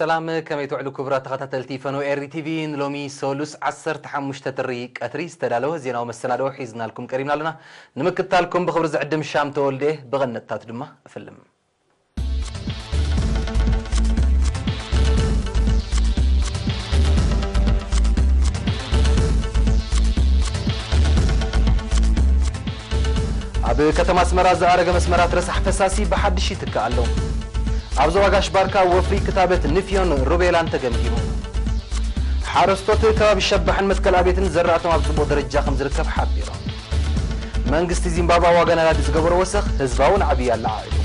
ሰላም፣ ከመይ ትውዕሉ ክቡራት ተኸታተልቲ ፈነወ ኤሪ ቲቪ? ንሎሚ ሰሉስ ዓሰርተ ሓሙሽተ ጥሪ ቀትሪ ዝተዳለወ ዜናዊ መሰናድኦ ሒዝናልኩም ቀሪብና ኣለና። ንምክትታልኩም ብኽብሪ ዝዕድም ሻም ተወልደ፣ ብቐነጥታት ድማ እፍልም። ኣብ ከተማ ኣስመራ ዝኣረገ መስመራት ረሳሕ ፈሳሲ ብሓድሽ ይትካእ ኣሎ። ኣብ ዞባ ጋሽ ባርካ ወፍሪ ክታበት ንፍዮን ሩቤላን ተገምጊሙ። ሓረስቶት ከባቢ ሸባሕን መትከል ኣቤትን ዘራእቶም ኣብ ጽቡቕ ደረጃ ከም ዝርከብ ሓቢሮም። መንግስቲ ዚምባብወ ዋጋ ነዳዲ ዝገበሮ ወሰኽ ህዝባዊ ናዕቢ ኣለዓዒሉ።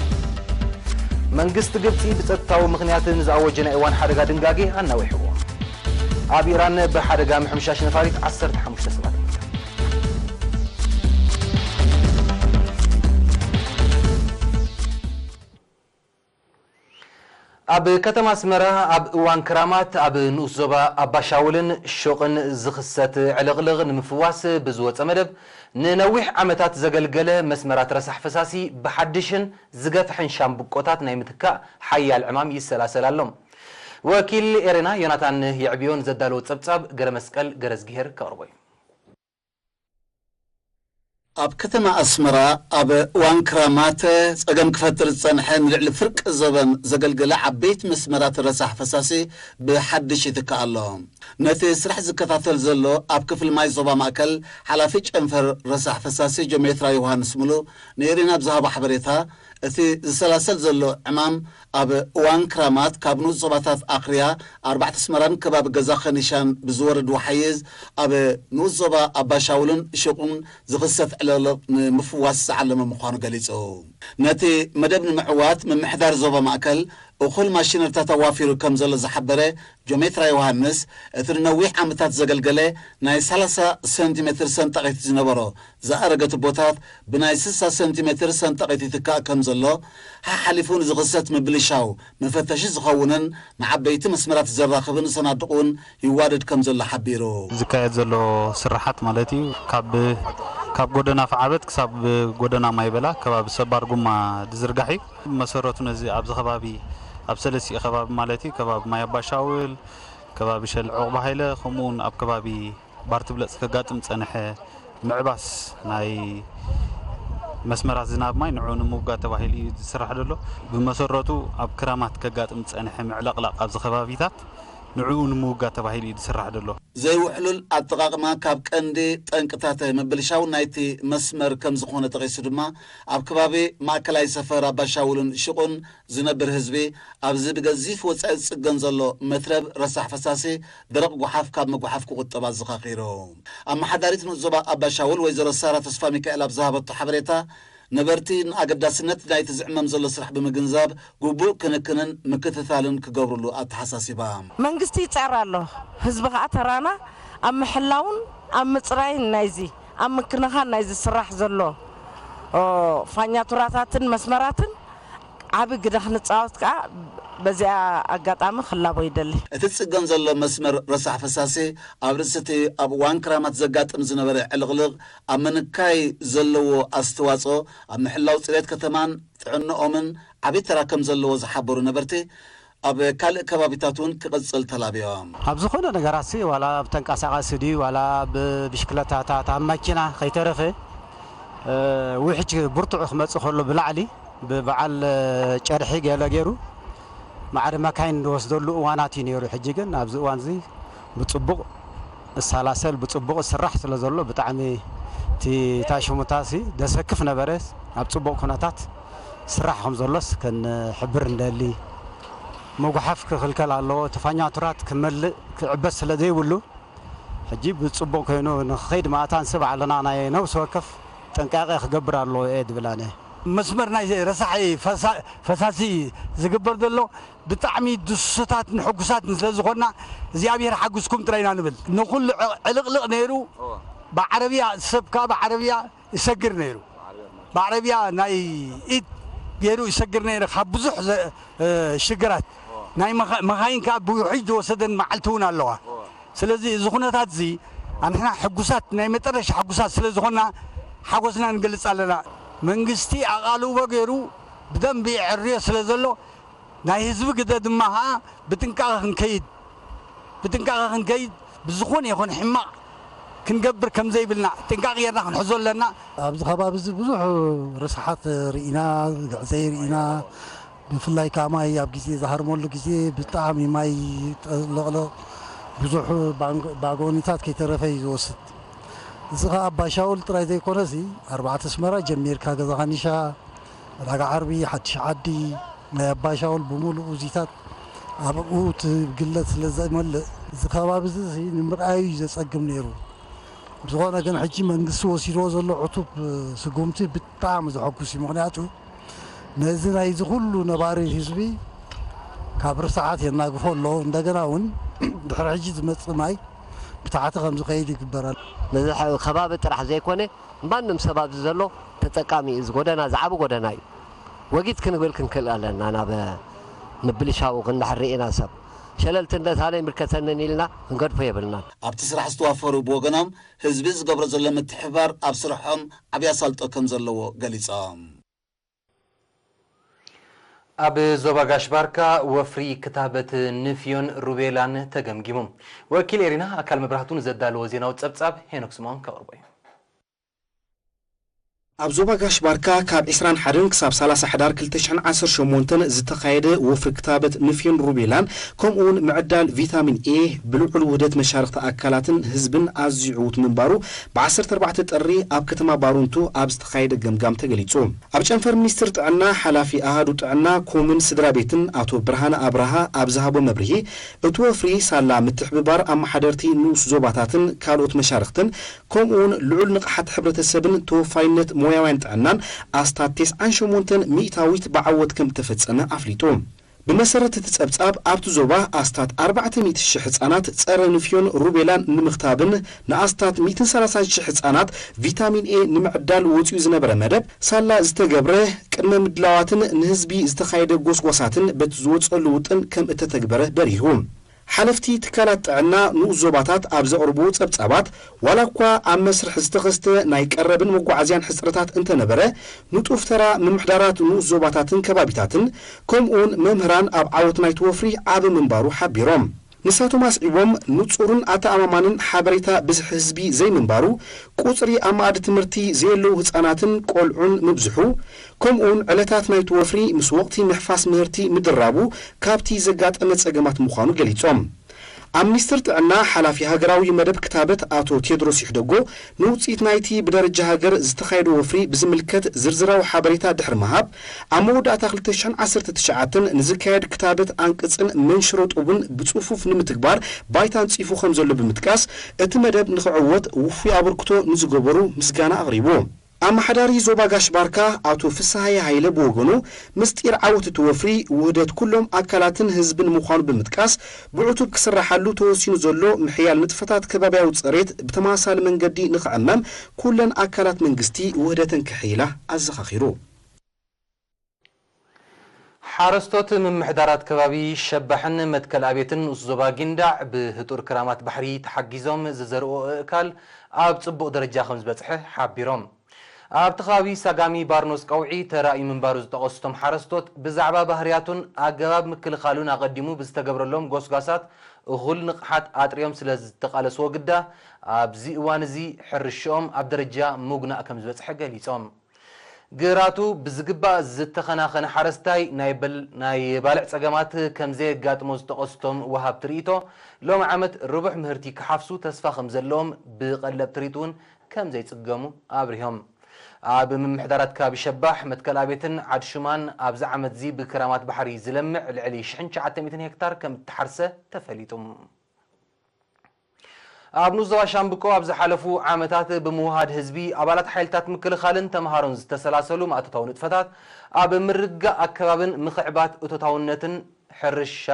መንግስቲ ግብጺ ብጸጥታዊ ምኽንያት ንዝኣወጀ ናይ እዋን ሓደጋ ድንጋጌ ኣናዊሕዎ። ኣብ ኢራን ብሓደጋ ምሕምሻሽ ነፋሪት ዓሰርተ ሓሙሽተ ሰባት ሞይቶም። ኣብ ከተማ ኣስመራ ኣብ እዋን ክራማት ኣብ ንኡስ ዞባ ኣባሻውልን ሹቕን ዝኽሰት ዕልቕልቕ ንምፍዋስ ብዝወጸ መደብ፣ ንነዊሕ ዓመታት ዘገልገለ መስመራት ረሳሕ ፈሳሲ ብሓድሽን ዝገፍሕን ሻምብቆታት ናይ ምትካእ ሓያል ዕማም ይሰላሰል ኣሎ። ወኪል ኤሬና ዮናታን የዕብዮን ዘዳለዎ ጸብጻብ ገረመስቀል ገረዝግሄር ከቕርቦ እዩ። ኣብ ከተማ ኣስመራ ኣብ እዋን ክራማት ጸገም ክፈጥር ዝጸንሐ ንልዕሊ ፍርቂ ዘበን ዘገልገለ ዓበይቲ መስመራት ረሳሕ ፈሳሲ ብሓድሽ ይትካእ ኣሎ። ነቲ ስራሕ ዝከታተል ዘሎ ኣብ ክፍሊ ማይ ዞባ ማእከል ሓላፊ ጨንፈር ረሳሕ ፈሳሲ ጆሜትራ ዮሃንስ ሙሉ ንኤሪና ኣብ ዝሃቦ ሓበሬታ፣ እቲ ዝሰላሰል ዘሎ ዕማም ኣብ እዋን ክራማት ካብ ንኡስ ዞባታት ኣኽርያ፣ ኣርባዕተ ኣስመራን ከባቢ ገዛ ኸኒሻን ብዝወርድ ወሓይዝ ኣብ ንኡስ ዞባ ኣባሻውልን ሽቑን ዝኽሰት ዕልቕልቕ ንምፍዋስ ዝዓለመ ምዃኑ ገሊጹ። ነቲ መደብ ንምዕዋት ምምሕዳር ዞባ ማእከል እኹል ማሽነሪታት ኣዋፊሩ ከም ዘሎ ዝሓበረ ጆሜትራ ዮሃንስ፣ እቲ ንነዊሕ ዓመታት ዘገልገለ ናይ ሰላሳ ሰንቲሜትር ሰንጣቒት ዝነበሮ ዝኣረገ ቱቦታት ብናይ ስሳ ሰንቲሜትር ሰንጣቒት ይትካእ ከም ዘሎ፣ ሓሓሊፉ ንዝኽሰት ምብልሻው መፈተሺ ዝኸውንን ንዓበይቲ መስመራት ዘራኽብን ሰናድቕ እውን ይዋደድ ከም ዘሎ ሓቢሩ። ዝካየድ ዘሎ ስራሓት ማለት እዩ፣ ካብ፣ ካብ ጎደና ፍዓበት ክሳብ ጎደና ማይበላ ከባቢ ሰባር ጉማ ዝዝርጋሕ እዩ። ብመሰረቱ ነዚ ኣብዚ ከባቢ፣ ኣብ ሰለስቲኡ ከባቢ ማለት እዩ፣ ከባቢ ማይ ኣባሻውል፣ ከባቢ ሸል ዑቕባ ሃይለ፣ ከምኡ እውን ኣብ ከባቢ ባርትብለጽ ከጋጥም ጸንሐ ምዕባስ ናይ መስመራት ዝናብ ማይ ንዕኡ ንምውጋድ ተባሂሉ እዩ ዝስራሕ ዘሎ። ብመሰረቱ ኣብ ክራማት ከጋጥም ዝጸንሐ ምዕለቕላቕ ኣብዚ ከባቢታት ንዕኡ ንምውጋድ ተባሂሉ እዩ ዝስራሕ ዘሎ። ዘይውሕሉል ኣጠቓቕማ ካብ ቀንዲ ጠንቅታት ምብልሻው ናይቲ መስመር ከም ዝኾነ ጠቒሱ ድማ፣ ኣብ ከባቢ ማእከላይ ሰፈር ኣባሻውልን ሽቑን ዝነብር ህዝቢ ኣብዚ ብገዚፍ ወጻኢ ዝጽገን ዘሎ መትረብ ረሳሕ ፈሳሲ ደረቕ ጓሓፍ ካብ ምጉሓፍ ክቑጠብ ኣዘኻኺሩ። ኣመሓዳሪት ንኡስ ዞባ ኣባሻውል ወይዘሮ ሳራ ተስፋ ሚካኤል ኣብ ዝሃበቶ ሓበሬታ፣ ነበርቲ ንኣገዳስነት ናይቲ ዝዕመም ዘሎ ስራሕ ብምግንዛብ ግቡእ ክንክንን ምክትታልን ክገብርሉ ኣተሓሳሲባ። መንግስቲ ይጻረ ኣሎ፣ ህዝቢ ከኣ ተራና ኣብ ምሕላውን ኣብ ምጽራይን ናይዚ ኣብ ምክንኻን ናይዚ ዝስራሕ ዘሎ፣ ኦ፣ ፋኛቱራታትን መስመራትን ዓቢ ግደ ክንጻወት ከኣ በዚኣ ኣጋጣሚ ክላቦ ይደሊ። እቲ ዝጽገን ዘሎ መስመር ረሳሕ ፈሳሲ ኣብ ርእሲ እቲ ኣብ እዋን ክራማት ዘጋጥም ዝነበረ ዕልቕልቕ ኣብ ምንካይ ዘለዎ ኣስተዋጽኦ ኣብ ምሕላው ጽሬት ከተማን ጥዕንኦምን ዓቢ ተራ ከም ዘለዎ ዝሓበሩ ነበርቲ፣ ኣብ ካልእ ከባቢታት እውን ክቕጽል ተላብዮም። ኣብ ዝኾነ ነገራትሲ ዋላ ብተንቀሳቓሲ ድዩ ዋላ ብብሽክለታታት ኣብ ማኪና ከይተረፈ፣ እ፣ ውሕጅ ብርቱዕ ክመጽእ ከሎ ብላዕሊ ብበዓል ጨርሒ ገለ ገይሩ ማዕረ መካይን ዝወስደሉ እዋናት እዩ ነይሩ። ሕጂ ግን ኣብዚ እዋን እዚ ብጽቡቕ እሰላሰል፣ ብጽቡቕ ዝስራሕ ስለ ዘሎ ብጣዕሚ እቲ፣ እታ ሽሙታ ሲ ደሰክፍ ነበረ። ኣብ ጽቡቕ ኩነታት ስራሕ ከም ዘሎስ ክንሕብር እንደሊ። ምጉሓፍ ክኽልከል ኣለዎ። እቲ ፋኛቱራት ክመልእ ክዕበስ ስለ ዘይብሉ ሕጂ ብጽቡቕ ኮይኑ ንኽኸይድ ማእታ ንስብ ኣለና ናይ ነብሲ ወከፍ ጥንቃቄ ክገብር ኣለዎ እየ ዝብል ኣነ። መስመር ናይ ረሳሒ ፈሳ-፣ ፈሳሲ ዝግበር ዘሎ ብጣዕሚ ድሱታት ንሕጉሳት ስለ ዝኾንና እግዚኣብሔር ሓግዝኩም ጥራይ ኢና ንብል። ንኹሉ ዕ-፣ ዕልቕልቕ ነይሩ። እዎ። ብዓረብያ ሰብ ከኣ ብዓረብያ ይሰግር ነይሩ። ብዓረብያ ናይ ኢድ ገይሩ ይሰግር ነይሩ ካብ ብዙሕ ዘ-፣ እ፣ ሽግራት። እዎ። ናይ መኻ-፣ መኻይን ከኣ ብውሕጅ ዝወሰደን መዓልቲ እውን ኣለዋ። እዎ። ስለዚ እዚ ኩነታት እዚ ኣንሕና ሕጉሳት፣ ናይ መጠረሻ ሕጉሳት ስለ ዝኾንና ሓጎስና ንገልጽ ኣለና። መንግስቲ ኣቓልቦ ገይሩ ብደንቢ የዕርዮ ስለ ዘሎ ናይ ህዝቢ ግደ ድማ ኸዓ ብጥንቃቐ ክንከይድ፣ ብጥንቃቐ ክንከይድ፣ ብዝኾነ ይኹን ሕማቕ ክንገብር ከም ዘይብልና ጥንቃቕ ጌርና ክንሕዞ ኣለና። ኣብዚ ከባቢ እዚ ብዙሕ ርስሓት ርኢና፣ ግዕዘይ ርኢና። ብፍላይ ከዓ ማይ ኣብ ግዜ ዝሃርመሉ ግዜ ብጣዕሚ ማይ ጠለቕለቕ፣ ብዙሕ ባንግ-፣ ባጎኒታት ከይተረፈ እዩ ዝወስድ። እዚ ከዓ ኣባሻውል ጥራይ ዘይኮነሲ፣ ኣርባዕተ ኣስመራ ጀሚርካ፣ ገዛ ካኒሻ፣ ዕዳጋ ዓርቢ፣ ሓድሽ ዓዲ፣ ናይ ኣባሻውል ብምሉኡ እዚታት ኣብኡ እቲ ግለት ስለ ዘመልእ፣ እዚ ከባቢ እዚ ንምርኣዩ እዩ ዘጸግም ነይሩ። ብዝኾነ ግን ሕጂ መንግስቲ ወሲድዎ ዘሎ ዕቱብ ስጉምቲ ብጣዕሚ ዘሐጉስ እዩ። ምኽንያቱ ነዚ ናይዚ ኩሉ ነባሪ ህዝቢ ካብ ርስሓት የናግፎ ኣሎ። እንደገና እውን ድሕሪ ሕጂ ዝመጽእ ማይ ብታሕቲ ከም ዝኸይድ ይግበራል። ነዚ ሐ-፣ ከባቢ ጥራሕ ዘይኮነ ማንም ሰብ ኣብዚ ዘሎ ተጠቃሚ እዩ። እዚ ጎደና ዝዓቢ ጎደና እዩ። ወጊድ ክንብል ክንክእል ኣለና ናብ ምብልሻው ክንድሕር ርኢና ሰብ ሸለልትነት ኣነ ይምልከተንን ኢልና ክንገድፎ የብልናን። ኣብቲ ስራሕ ዝተዋፈሩ ብወገኖም ህዝቢ ዝገብሮ ዘሎ ምትሕብባር ኣብ ስርሖም ዓብዪ ኣሳልጦ ከም ዘለዎ ገሊጾም። ኣብ ዞባ ጋሽ ባርካ ወፍሪ ክታበት ንፍዮን ሩቤላን ተገምጊሙ። ወኪል ኤሪና ኣካል መብራህቱ ንዘዳለዎ ዜናዊ ጸብጻብ ሄኖክ ስምኦን ከቕርቦ እዩ። ኣብ ዞባ ጋሽ ባርካ ካብ ዕስራን ሓደን ክሳብ ሰላሳ ሕዳር ክልተ ሽሕን ዓሰርተ ሸሞንተን ዝተኻየደ ወፍሪ ክታበት ንፍዮን ሩቤላን ከምኡውን ምዕዳል ቪታሚን ኤ ብልዑል ውህደት መሻርኽቲ ኣካላትን ህዝብን ኣዝዩ ዕዉት ምንባሩ ብ ዓሰርተ ኣርባዕተ ጥሪ ኣብ ከተማ ባሩንቱ ኣብ ዝተኻየደ ገምጋም ተገሊጹ። ኣብ ጨንፈር ሚኒስትር ጥዕና ሓላፊ ኣሃዱ ጥዕና ኮምን ስድራ ቤትን ኣቶ ብርሃነ ኣብርሃ ኣብ ዝሃቦ መብርሂ፣ እቲ ወፍሪ ሳላ ምትሕብባር ኣመሓደርቲ ንኡስ ዞባታትን ካልኦት መሻርኽትን ከምኡውን ልዑል ንቕሓት ሕብረተሰብን ተወፋይነት ሞያውያን ጥዕናን ኣስታት ተስዓን ሸሞንተን ሚእታዊት ብዓወት ከም እተፈጸመ ኣፍሊጡ። ብመሰረት እቲ ጸብጻብ ኣብቲ ዞባ ኣስታት ኣርባዕተ ሚእቲ ሽሕ ህጻናት ጸረ ንፍዮን ሩቤላን ንምኽታብን ንኣስታት ሚእትን ሰላሳን ሽሕ ህጻናት ቪታሚን ኤ ንምዕዳል ወጺኡ ዝነበረ መደብ ሳላ ዝተገብረ ቅድመ ምድላዋትን ንህዝቢ ዝተኻየደ ጎስጓሳትን በቲ ዝወጸሉ ውጥን ከም እተተግበረ በሪሁ። ሓለፍቲ ትካላት ጥዕና ንኡስ ዞባታት ኣብ ዘቕርብዎ ጸብጻባት፣ ዋላ እኳ ኣብ መስርሕ ዝተኸስተ ናይ ቀረብን መጓዓዝያን ሕጽረታት እንተነበረ፣ ንጡፍ ተራ ምምሕዳራት ንኡስ ዞባታትን ከባቢታትን፣ ከምኡውን መምህራን ኣብ ዓወት ናይቲ ወፍሪ ዓቢ ምንባሩ ሓቢሮም። ንሳቶም ኣስዒቦም፣ ንጹርን ኣተኣማማንን ሓበሬታ ብዝሒ ህዝቢ ዘይምንባሩ፣ ቁጽሪ ኣብ መኣዲ ትምህርቲ ዘየለዉ ህጻናትን ቆልዑን ምብዝሑ፣ ከምኡውን ዕለታት ናይቲ ወፍሪ ምስ ወቕቲ ምሕፋስ ምህርቲ ምድራቡ ካብቲ ዘጋጠመ ጸገማት ምዃኑ ገሊጾም። ኣብ ሚኒስትር ጥዕና ሓላፊ ሃገራዊ መደብ ክታበት ኣቶ ቴድሮስ ይሕደጎ፣ ንውጽኢት ናይቲ ብደረጃ ሃገር ዝተኻየደ ወፍሪ ብዝምልከት ዝርዝራዊ ሓበሬታ ድሕሪ ምሃብ፣ ኣብ መወዳእታ ክልተ ሽሕን ዓሰርተ ትሽዓተን ንዝካየድ ክታበት ኣንቅጽን መንሽሮ ጡብን ብጽፉፍ ንምትግባር ባይታ ኣንጺፉ ከም ዘሎ ብምጥቃስ፣ እቲ መደብ ንኽዕወት ውፉይ ኣበርክቶ ንዝገበሩ ምስጋና ኣቕሪቡ። ኣመሓዳሪ ዞባ ጋሽ ባርካ ኣቶ ፍስሃየ ሃይለ ብወገኑ፣ ምስጢር ዓወት እቲ ወፍሪ ውህደት ኩሎም ኣካላትን ህዝብን ምዃኑ ብምጥቃስ፣ ብዕቱብ ክስራሓሉ ተወሲኑ ዘሎ ምሕያል ንጥፈታት ከባብያዊ ጽሬት ብተመሳሳሊ መንገዲ ንኽዕመም ኩለን ኣካላት መንግስቲ ውህደተን ክሕይላ ኣዘኻኺሩ። ሓረስቶት ምምሕዳራት ከባቢ ሸባሕን መትከል ኣቤትን ንኡስ ዞባ ጊንዳዕ ብህጡር ክራማት ባሕሪ ተሓጊዞም ዝዘርኦ ኣእካል ኣብ ጽቡቕ ደረጃ ከም ዝበጽሐ ሓቢሮም። ኣብቲ ከባቢ ሳጋሚ ባርኖስ ቀውዒ ተራእዩ ምንባሩ ዝጠቐሱ እቶም ሓረስቶት፣ ብዛዕባ ባህርያቱን ኣገባብ ምክልኻሉን ኣቐዲሙ ብዝተገብረሎም ጎስጓሳት እኹል ንቕሓት ኣጥርዮም ስለ ዝተቓለስዎ ግዳ፣ ኣብዚ እዋን እዚ ሕርሽኦም ኣብ ደረጃ ምጉናእ ከም ዝበጽሐ ገሊጾም። ግራቱ ብዝግባእ ዝተኸናኸነ ሓረስታይ ናይ በል-፣ ናይ ባልዕ ጸገማት ከም ዘየጋጥሞ ዝጠቐሱ እቶም ወሃብቲ ርእይቶ፣ ሎሚ ዓመት ርቡሕ ምህርቲ ክሓፍሱ ተስፋ ከም ዘለዎም ብቐለብ ትርኢት እውን ከም ዘይጽገሙ ኣብሪሆም። ኣብ ምምሕዳራት ከባቢ ሸባሕ፣ መትከል ኣቤትን ዓድ ሹማን ኣብዚ ዓመት እዚ ብክራማት ባሕሪ ዝለምዕ ልዕሊ ሽሕን ትሽዓተ ሚእትን ሄክታር ከም እተሓርሰ ተፈሊጡ። ኣብ ንኡስ ዞባ ሻምብቆ ኣብ ዝሓለፉ ዓመታት ብምውሃድ ህዝቢ፣ ኣባላት ሓይልታት ምክልኻልን ተምሃሮን ዝተሰላሰሉ ማእቶታዊ ንጥፈታት ኣብ ምርግጋእ ኣከባብን ምኽዕባት እቶታውነትን ሕርሻ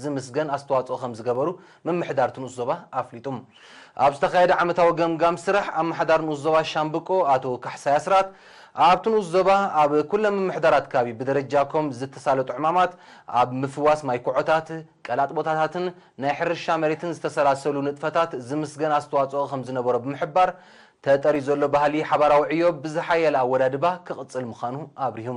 ዝምስገን ኣስተዋፅኦ ከም ዝገበሩ ምምሕዳር እቲ ንኡስ ዞባ ኣፍሊጡ። ኣብ ዝተኻየደ ዓመታዊ ገምጋም ስራሕ ኣመሓዳሪ ንኡስ ዞባ ሻምብቆ ኣቶ ካሕሳይ ኣስራት ኣብቲ ንኡስ ዞባ ኣብ ኩለን ምምሕዳራት ከባቢ ብደረጃ ኮም ዝተሳለጡ ዕማማት ኣብ ምፍዋስ ማይ ኩዖታት፣ ቀላጥ ቦታታትን ናይ ሕርሻ መሬትን ዝተሰላሰሉ ንጥፈታት ዝምስገን ኣስተዋፅኦ ከም ዝነበሮ ብምሕባር፣ ተጠርዩ ዘሎ ባህሊ ሓባራዊ ዕዮ ብዝሓየለ ኣወዳድባ ክቕፅል ምዃኑ ኣብሪሁ።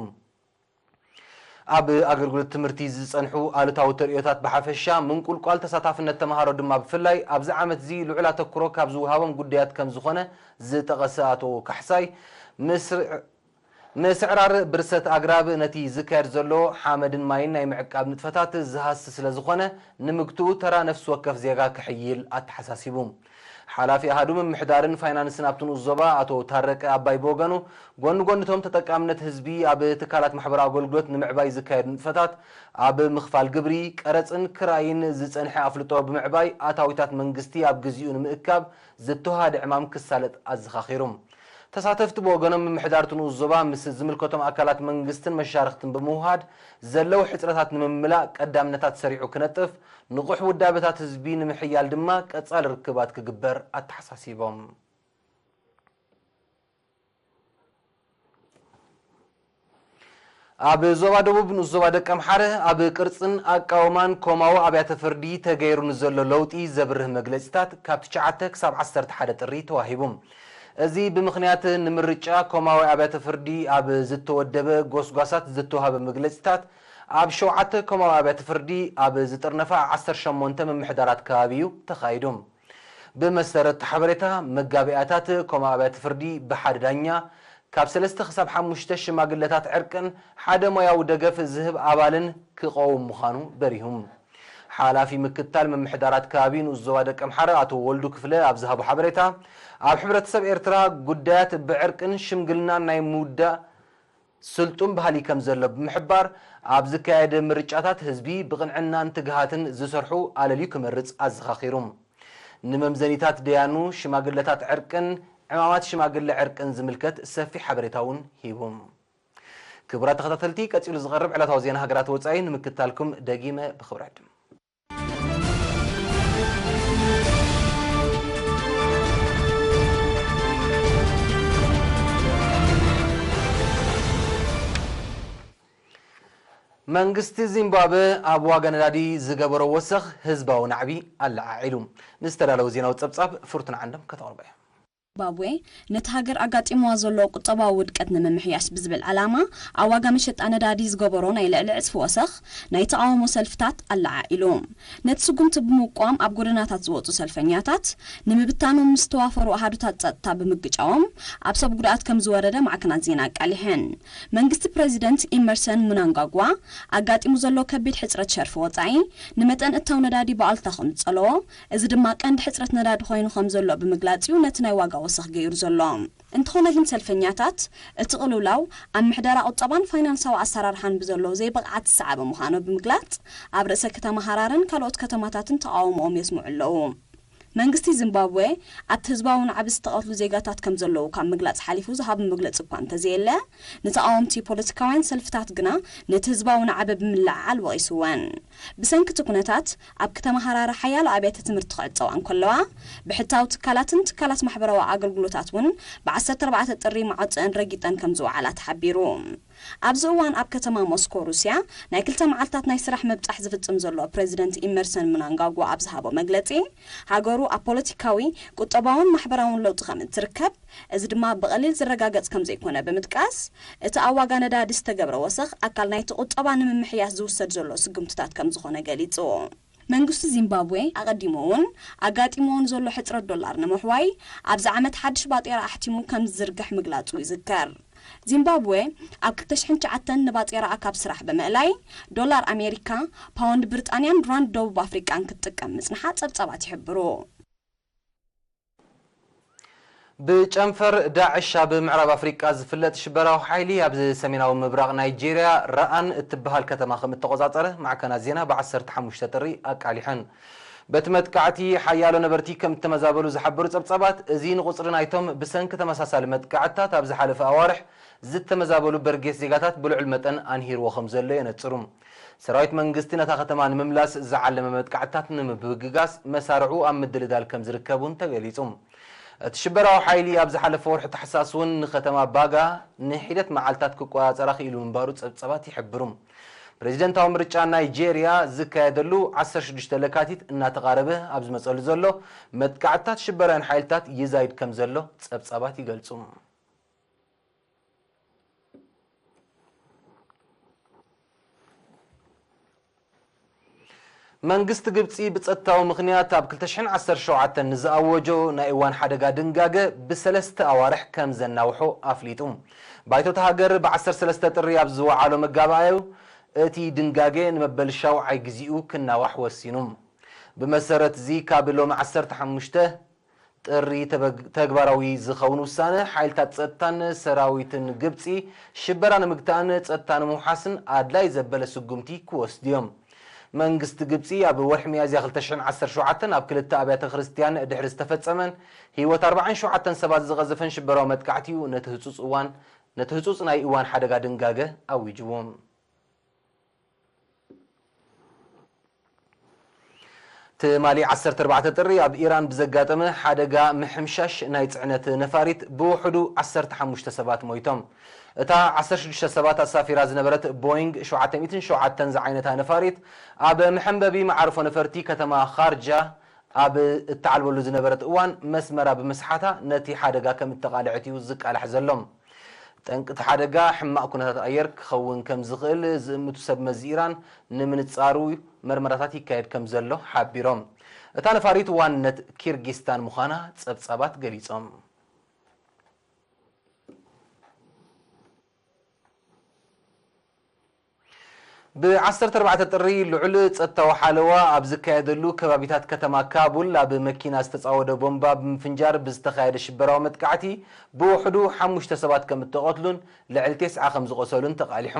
ኣብ ኣገልግሎት ትምህርቲ ዝጸንሑ ኣሉታዊ ተርእዮታት ብሓፈሻ፣ ምንቁልቋል ተሳታፍነት ተምሃሮ ድማ ብፍላይ፣ ኣብዚ ዓመት እዚ ልዑል ኣተኩሮ ካብ ዝወሃቦም ጉዳያት ከም ዝኾነ ዝጠቐሰ ኣቶ ካሕሳይ፣ ምስርዕ-፣ ምስዕራር ብርሰት ኣግራብ ነቲ ዝካየድ ዘሎ ሓመድን ማይን ናይ ምዕቃብ ንጥፈታት ዝሃሲ ስለ ዝኾነ፣ ንምግትኡ ተራ ነፍሲ ወከፍ ዜጋ ክሕይል ኣተሓሳሲቡ። ሓላፊ ኣሃዱ ምምሕዳርን ፋይናንስን ኣብቲ ንኡስ ዞባ ኣቶ ታረቀ ኣባይ ብወገኑ፣ ጎኒ ጎኒ እቶም ተጠቃምነት ህዝቢ ኣብ ትካላት ማሕበራዊ ኣገልግሎት ንምዕባይ ዝካየዱ ንጥፈታት፣ ኣብ ምኽፋል ግብሪ፣ ቀረጽን ክራይን ዝጸንሐ ኣፍልጦ ብምዕባይ፣ ኣታዊታት መንግስቲ ኣብ ግዚኡ ንምእካብ ዝተዋሃደ ዕማም ክሳለጥ ኣዘኻኺሩ። ተሳተፍቲ ብወገኖም፣ ምምሕዳር እቲ ንኡስ ዞባ ምስ ዝምልከቶም ኣካላት መንግስትን መሻርኽትን ብምውሃድ፣ ዘለዉ ሕጽረታት ንምምላእ ቀዳምነታት ሰሪዑ ክነጥፍ፣ ንቑሕ ውዳበታት ህዝቢ ንምሕያል ድማ ቀጻሊ ርክባት ክግበር ኣተሓሳሲቦም። ኣብ ዞባ ደቡብ ንኡስ ዞባ ደቀምሓረ፣ ኣብ ቅርጽን ኣቃውማን ኮማዊ ኣብያተ ፍርዲ ተገይሩ ንዘሎ ለውጢ ዘብርህ መግለጺታት ካብ ትሽዓተ ክሳብ ዓሰርተ ሓደ ጥሪ ተዋሂቡ። እዚ ብምኽንያት ንምርጫ ኮማዊ ኣብያተ ፍርዲ ኣብ ዝተወደበ ጎስጓሳት ዝተዋህበ መግለጺታት፣ ኣብ ሸውዓተ ኮማዊ ኣብያተ ፍርዲ ኣብ ዝጥርነፋ ዓሰርተ ሸሞንተ ምምሕዳራት ከባቢ እዩ ተኻይዱ። ብመሰረት እቲ ሓበሬታ፣ መጋቢያታት ኮማዊ ኣብያተ ፍርዲ ብሓደ ዳኛ፣ ካብ ሰለስተ ክሳብ ሓሙሽተ ሽማግለታት ዕርቅን ሓደ ሞያዊ ደገፍ ዝህብ ኣባልን ክቐውም ምዃኑ በሪሁ። ሓላፊ ምክትታል ምምሕዳራት ከባቢ ንኡስ ዞባ ደቀምሓረ ኣቶ ወልዱ ክፍለ ኣብ ዝሃቦ ሓበሬታ፣ ኣብ ሕብረተሰብ ኤርትራ ጉዳያት ብዕርቅን ሽምግልናን ናይ ምውዳእ ስልጡን ባህሊ ከም ዘሎ ብምሕባር፣ ኣብ ዝካየድ ምርጫታት ህዝቢ ብቕንዕናን ትግሃትን ዝሰርሑ ኣለልዩ ክመርጽ ኣዘኻኺሩ። ንመምዘኒታት ደያኑ ሽማግለታት ዕርቅን ዕማማት ሽማግለ ዕርቅን ዝምልከት ሰፊሕ ሓበሬታ እውን ሂቡ። ክቡራት ተኸታተልቲ፣ ቀጺሉ ዝቐርብ ዕለታዊ ዜና ሃገራት ወጻኢ ንምክትታልኩም ደጊመ ብኽብሪ ዕድም። መንግስቲ ዚምባብወ ኣብ ዋጋ ነዳዲ ዝገበሮ ወሰኽ ህዝባዊ ናዕቢ ኣለዓዒሉ። ንዝተዳለወ ዜናዊ ጸብጻብ ፍርቱና ዓንዶም ከተቕርቦ እያ። ዚምባብዌ ነቲ ሃገር ኣጋጢምዋ ዘሎ ቁጠባዊ ውድቀት ንምምሕያሽ ብዝብል ዕላማ፣ ኣብ ዋጋ መሸጣ ነዳዲ ዝገበሮ ናይ ልዕሊ ዕጽፊ ወሰኽ ናይ ተቓውሞ ሰልፍታት ኣለዓዒሉ። ነቲ ስጉምቲ ብምቋም ኣብ ጎደናታት ዝወጹ ሰልፈኛታት፣ ንምብታኖም ምስ ዝተዋፈሩ ኣሃዱታት ጸጥታ ብምግጫዎም፣ ኣብ ሰብ ጉድኣት ከም ዝወረደ ማዕከናት ዜና ኣቃሊሐን። መንግስቲ ፕረዚደንት ኢመርሰን ምናንጋጓ፣ ኣጋጢሙ ዘሎ ከቢድ ሕጽረት ሸርፊ ወጻኢ፣ ንመጠን እታው ነዳዲ ብኣሉታ ከም ዝጸለዎ፣ እዚ ድማ ቀንዲ ሕጽረት ነዳዲ ኮይኑ ከም ዘሎ ብምግላጽ እዩ ነቲ ናይ ዋጋ ወሰኽ ገይሩ ዘሎ። እንተኾነ ግን ሰልፈኛታት፣ እቲ ቅልውላው ኣብ ምሕደራ ቁጠባን ፋይናንሳዊ ኣሰራርሓን ብዘለዎ ዘይብቕዓት ዝሰዓበ ምዃኑ ብምግላጽ፣ ኣብ ርእሰ ከተማ ሃራረን ካልኦት ከተማታትን ተቓውሞኦም የስምዑ ኣለዉ። መንግስቲ ዚምባብዌ፣ ኣብቲ ህዝባዊ ናዕቢ ዝተቐትሉ ዜጋታት ከም ዘለዉ ካብ ምግላጽ ሓሊፉ ዝሃቦ መግለጺ እኳ እንተዘየለ፣ ንተቓወምቲ ፖለቲካውያን ሰልፍታት ግና ነቲ ህዝባዊ ናዕቢ ብምልዕዓል ወቒስወን። ብሰንኪ እቲ ኩነታት፣ ኣብ ከተማ ሃራረ ሓያሎ ኣብያተ ትምህርቲ ክዕጸዋ እንከለዋ፣ ብሕታዊ ትካላትን ትካላት ማሕበራዊ ኣገልግሎታት እውን ብ ዓሰርተ ኣርባዕተ ጥሪ ማዕጾአን ረጊጠን ከም ዝወዓላ ተሓቢሩ። ኣብዚ እዋን ኣብ ከተማ ሞስኮ ሩስያ ናይ ክልተ መዓልታት ናይ ስራሕ ምብጻሕ ዝፍጽም ዘሎ ፕረዚደንት ኢመርሰን ምናንጋጓ ኣብ ዝሃቦ መግለጺ፣ ሃገሩ ኣብ ፖለቲካዊ፣ ቁጠባውን ማሕበራውን ለውጢ ከም እትርከብ፣ እዚ ድማ ብቐሊል ዝረጋገጽ ከም ዘይኮነ ብምጥቃስ፣ እቲ ኣብ ዋጋ ነዳዲ ዝተገብረ ወሰኽ ኣካል ናይቲ ቁጠባ ንምምሕያሽ ዝውሰድ ዘሎ ስጉምትታት ከም ዝኾነ ገሊጹ። መንግስቲ ዚምባብዌ ኣቐዲሙ እውን ኣጋጢምዎ ንዘሎ ሕጽረት ዶላር ንምሕዋይ ኣብዚ ዓመት ሓድሽ ባጤራ ኣሕቲሙ ከም ዝዝርግሕ ምግላጹ ይዝከር። ዚምባብዌ ኣብ ክልተ ሽሕን ትሽዓተን ንባጤራኣ ካብ ስራሕ ብምእላይ ዶላር ኣሜሪካ፣ ፓውንድ ብሪጣንያን ራንድ ደቡብ ኣፍሪቃን ክትጥቀም ምጽንሓ ጸብጻባት ይሕብሩ። ብጨንፈር ዳዕሽ ኣብ ምዕራብ ኣፍሪቃ ዝፍለጥ ሽበራዊ ሓይሊ፣ ኣብ ሰሜናዊ ምብራቕ ናይጄርያ ራኣን እትበሃል ከተማ ከም እተቖጻጸረ ማዕከናት ዜና ብ ዓሰርተ ሓሙሽተ ጥሪ ኣቃሊሐን። በቲ መጥቃዕቲ ሓያሎ ነበርቲ ከም እተመዛበሉ ዝሓበሩ ጸብጻባት፣ እዚ ንቑጽሪ ናይቶም ብሰንኪ ተመሳሳሊ መጥቃዕትታት ኣብ ዝሓለፈ ኣዋርሕ ዝተመዛበሉ በርጌስ ዜጋታት ብልዑል መጠን ኣንሂርዎ ከም ዘሎ የነጽሩ። ሰራዊት መንግስቲ ነታ ከተማ ንምምላስ ዝዓለመ መጥቃዕትታት ንምብግጋስ መሳርዑ ኣብ ምድልዳል ከም ዝርከብ እውን ተገሊጹ። እቲ ሽበራዊ ሓይሊ ኣብ ዝሓለፈ ወርሒ ታሕሳስ እውን ንከተማ ባጋ ንሒደት መዓልታት ክቆጻጸራ ክኢሉ ምንባሩ ጸብጻባት ይሕብሩ። ፕሬዚደንታዊ ምርጫ ናይጄርያ ዝካየደሉ ዓሰርተ ሽዱሽተ ለካቲት እናተቓረበ ኣብ ዝመጸሉ ዘሎ፣ መጥቃዕትታት ሽበራውያን ሓይልታት ይዛይድ ከም ዘሎ ጸብጻባት ይገልጹ። መንግስቲ ግብጺ ብጸጥታዊ ምኽንያት ኣብ ክልተ ሽሕን ዓሰርተ ሸውዓተን ንዝኣወጆ ናይ እዋን ሓደጋ ድንጋገ ብሰለስተ ኣዋርሕ ከም ዘናውሖ ኣፍሊጡ። ባይቶ እታ ሃገር ብዓሰርተ ሰለስተ ጥሪ ኣብ ዝወዓሎ መጋባእያኡ፣ እቲ ድንጋገ ንመበል ሻውዓይ ግዜኡ ክናዋሕ ወሲኑ። ብመሰረት እዚ፣ ካብ ሎሚ ዓሰርተ ሓሙሽተ ጥሪ ተበግ-፣ ተግባራዊ ዝኸውን ውሳነ፣ ሓይልታት ጸጥታን ሰራዊትን ግብጺ ሽበራ ንምግታእን ጸጥታ ንምውሓስን ኣድላይ ዘበለ ስጉምቲ ክወስዱ እዮም። መንግስቲ ግብጺ ኣብ ወርሒ ሚያዝያ ክልተ ሽሕን ዓሰርተ ሸውዓተን ኣብ ክልተ ኣብያተ ክርስትያን ድሕሪ ዝተፈጸመን ህይወት ኣርባዓን ሸውዓተን ሰባት ዝቐዘፈን ሽበራዊ መጥቃዕቲ እዩ ነቲ ህጹጽ እዋን፣ ነቲ ህጹጽ ናይ እዋን ሓደጋ ድንጋገ ኣዊጅዎ። ትማሊ ዓሰርተ ኣርባዕተ ጥሪ ኣብ ኢራን ብዘጋጠመ ሓደጋ ምሕምሻሽ ናይ ጽዕነት ነፋሪት ብውሕዱ ዓሰርተ ሓሙሽተ ሰባት ሞይቶም። እታ ዓሰርተ ሽዱሽተ ሰባት ኣሳፊራ ዝነበረት ቦይንግ ሸውዓተ ሚእትን ሸውዓተን ዝዓይነታ ነፋሪት፣ ኣብ መሐንበቢ መዓርፎ ነፈርቲ ከተማ ኻርጃ ኣብ እተዓልበሉ ዝነበረት እዋን መስመራ ብምስሓታ ነቲ ሓደጋ ከም እተቓልዐት እዩ ዝቃላሕ ዘሎ። ጠንቂ እቲ ሓደጋ ሕማቕ ኩነታት ኣየር ክኸውን ከም ዝኽእል ዝእምቱ ሰብ መዚ ኢራን ንምንጻሩ መርመራታት ይካየድ ከም ዘሎ ሓቢሮም። እታ ነፋሪት ዋንነት ኪርጊስታን ምዃና ጸብጻባት ገሊጾም። ብ ዓሰርተ ኣርባዕተ ጥሪ ልዑል ጸጥታዊ ሓለዋ ኣብ ዝካየደሉ ከባቢታት ከተማ ካቡል፣ ኣብ መኪና ዝተጻወደ ቦምባ ብምፍንጃር ብዝተኻየደ ሽበራዊ መጥቃዕቲ ብውሕዱ ሓሙሽተ ሰባት ከም እተቐትሉን ልዕሊ ተስዓ ከም ዝቖሰሉን ተቓሊሑ።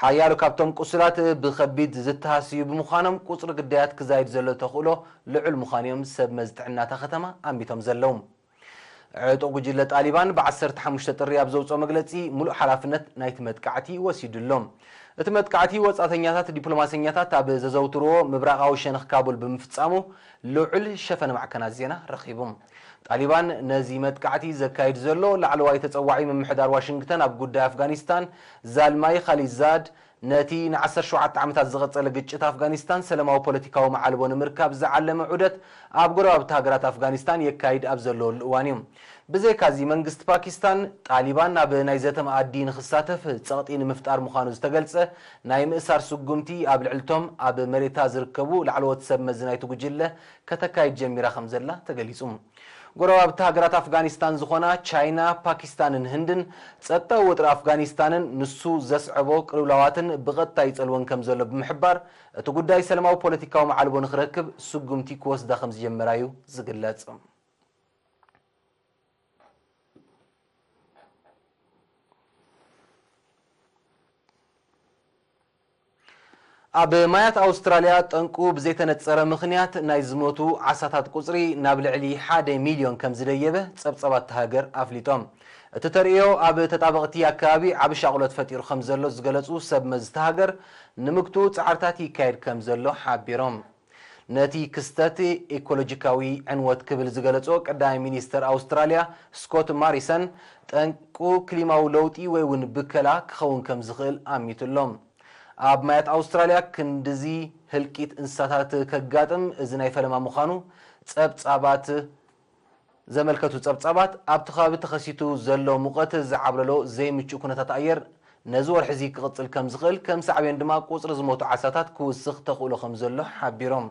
ሓያሎ ካብቶም ቁሱላት ብኸቢድ ዝተሃስዩ ብምዃኖም፣ ቁጽሪ ግዳያት ክዛይድ ዘሎ ተኽእሎ ልዑል ምዃኑ እዮም ሰብ መዚ ጥዕና እታ ከተማ ኣሚቶም ዘለዉ። ዕጡቕ ጉጅለ ጣሊባን ብ ዓሰርተ ሓሙሽተ ጥሪ ኣብ ዘውፅኦ መግለፂ፣ ሙሉእ ሓላፍነት ናይቲ መጥቃዕቲ ወሲዱ ኣሎ። እቲ መጥቃዕቲ፣ ወፃእተኛታት ዲፕሎማሰኛታት ኣብ ዘዘውትርዎ ምብራቓዊ ሸነኽ ካቡል ብምፍፃሙ፣ ልዑል ሸፈነ ማዕከናት ዜና ረኺቡ። ጣሊባን ነዚ መጥቃዕቲ ዘካይድ ዘሎ ላዕለዋይ ተፀዋዒ ምምሕዳር ዋሽንግተን ኣብ ጉዳይ ኣፍጋኒስታን፣ ዛልማይ ኻሊዛድ፣ ነቲ ን ዓሰርተ ሸውዓተ ዓመታት ዝቐጸለ ግጭት ኣፍጋኒስታን ሰላማዊ ፖለቲካዊ መዓልቦ ንምርካብ ዝዓለመ ዑደት ኣብ ጎረባብቲ ሃገራት ኣፍጋኒስታን የካይድ ኣብ ዘለወሉ እዋን እዩ። ብዘይካዚ፣ መንግስቲ ፓኪስታን፣ ጣሊባን ኣብ ናይ ዘተ መኣዲ ንኽሳተፍ ጸቕጢ ንምፍጣር ምዃኑ ዝተገልጸ ናይ ምእሳር ስጉምቲ ኣብ ልዕሊቶም ኣብ መሬታ ዝርከቡ ላዕለዎት ሰብ መዚ ናይቲ ጉጅለ ከተካይድ ጀሚራ ከም ዘላ ተገሊጹ። ጎረባብቲ ሃገራት ኣፍጋኒስታን ዝኾና ቻይና፣ ፓኪስታንን ህንድን፣ ጸጥታዊ ወጥሪ ኣፍጋኒስታንን ንሱ ዘስዐቦ ቅልውላዋትን ብቐጥታ ይጸልወን ከም ዘሎ ብምሕባር፣ እቲ ጉዳይ ሰላማዊ ፖለቲካዊ መዓልቦ ንኽረክብ ስጉምቲ ክወስዳ ከም ዝጀመራ እዩ ዝግለጽ። ኣብ ማያት ኣውስትራልያ ጠንቁ ብዘይተነጸረ ምኽንያት ናይ ዝሞቱ ዓሳታት ቁጽሪ ናብ ልዕሊ ሓደ ሚልዮን ከም ዝደየበ ጸብጻባት እታ ሃገር ኣፍሊጦም። እቲ ተርእዮ ኣብ ተጣበቕቲ ኣከባቢ ዓቢ ሻቕሎት ፈጢሩ ከም ዘሎ ዝገለጹ ሰብ መዚ እታ ሃገር፣ ንምግቱ ጻዕርታት ይካየድ ከም ዘሎ ሓቢሮም። ነቲ ክስተት ኢኮሎጂካዊ ዕንወት ክብል ዝገለጾ ቀዳማይ ሚኒስተር ኣውስትራልያ ስኮት ማሪሰን፣ ጠንቁ ክሊማዊ ለውጢ ወይ እውን ብከላ ክኸውን ከም ዝኽእል ኣሚቱ ኣሎ። ኣብ ማያት ኣውስትራልያ ክንድዚ ህልቂት እንስሳታት ከጋጥም እዚ ናይ ፈለማ ምዃኑ ጸብጻባት ዘመልከቱ ጸብጻባት፣ ኣብቲ ከባቢ ተኸሲቱ ዘሎ ሙቐት ዝዓብለሎ ዘይምቹእ ኩነታት ኣየር ነዚ ወርሒ እዚ ክቕጽል ከም ዝኽእል፣ ከም ሳዕቤን ድማ ቁጽሪ ዝሞቱ ዓሳታት ክውስኽ ተኽእሎ ከም ዘሎ ሓቢሮም።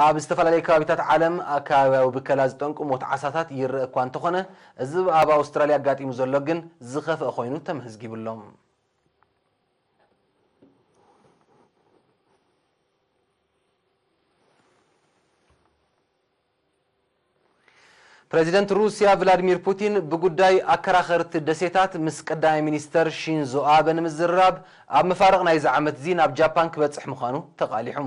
ኣብ ዝተፈላለዩ ከባቢታት ዓለም ኣከባብያዊ ብከላ ዝጠንቁ ሞት ዓሳታት ይረአ እኳ እንተኾነ፣ እዚ ኣብ ኣውስትራልያ ኣጋጢሙ ዘሎ ግን ዝኸፍአ ኮይኑ ተመዝጊቡ ኣሎ። ፕረዚደንት ሩስያ ቭላድሚር ፑቲን ብጉዳይ ኣከራኸርቲ ደሴታት ምስ ቀዳማይ ሚኒስተር ሺንዞ ኣበ ንምዝርራብ ኣብ መፋርቕ ናይዚ ዓመት እዚ ናብ ጃፓን ክበጽሕ ምዃኑ ተቓሊሑ።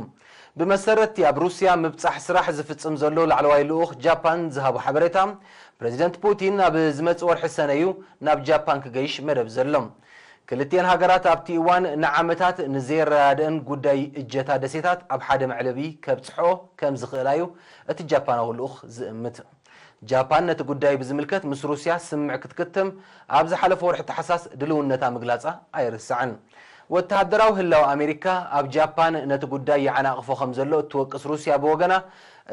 ብመሰረት እቲ ኣብ ሩስያ ምብጻሕ ስራሕ ዝፍጽም ዘሎ ላዕለዋይ ልኡኽ ጃፓን ዝሃቦ ሓበሬታ፣ ፕረዚደንት ፑቲን ኣብ ዝመጽእ ወርሒ ሰነ እዩ ናብ ጃፓን ክገይሽ መደብ ዘሎ። ክልቲኤን ሃገራት ኣብቲ እዋን ንዓመታት ንዘየረዳድአን ጉዳይ እጀታ ደሴታት ኣብ ሓደ መዕለቢ ከብጽሖ ከም ዝኽእላ እዩ እቲ ጃፓናዊ ልኡኽ ዝእምት። ጃፓን ነቲ ጉዳይ ብዝምልከት ምስ ሩስያ ስምምዕ ክትክትም ኣብ ዝሓለፈ ወርሒ ታሕሳስ ድልውነታ ምግላጻ ኣይርሳዕን። ወተሃደራዊ ህላወ ኣሜሪካ ኣብ ጃፓን ነቲ ጉዳይ ይዓናቕፎ ከም ዘሎ እትወቅስ ሩስያ ብወገና፣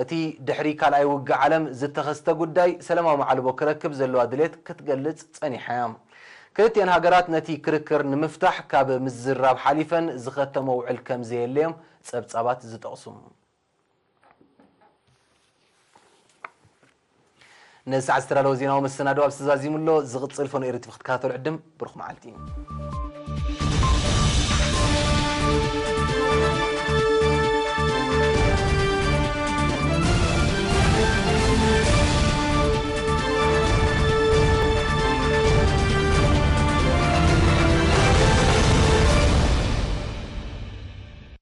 እቲ ድሕሪ ካልኣይ ውግእ ዓለም ዝተኸስተ ጉዳይ ሰላማዊ መዓልቦ ክረክብ ዘለዋ ድሌት ክትገልጽ ጸኒሓ እያ። ክልቲኤን ሃገራት ነቲ ክርክር ንምፍታሕ ካብ ምዝራብ ሓሊፈን ዝኸተሞ ውዕል ከም ዘየለዮም ጸብጻባት ዝጠቕሱ። ነዚ ሰዓት ዝተዳለወ ዜናዊ መሰናዶ ኣብ ዝተዛዚሙ ኣሎ። ዝቕጽል ፈኖ ኤሪ ቲቪ ክትከታተሉ ዕድም። ብሩኽ መዓልቲ።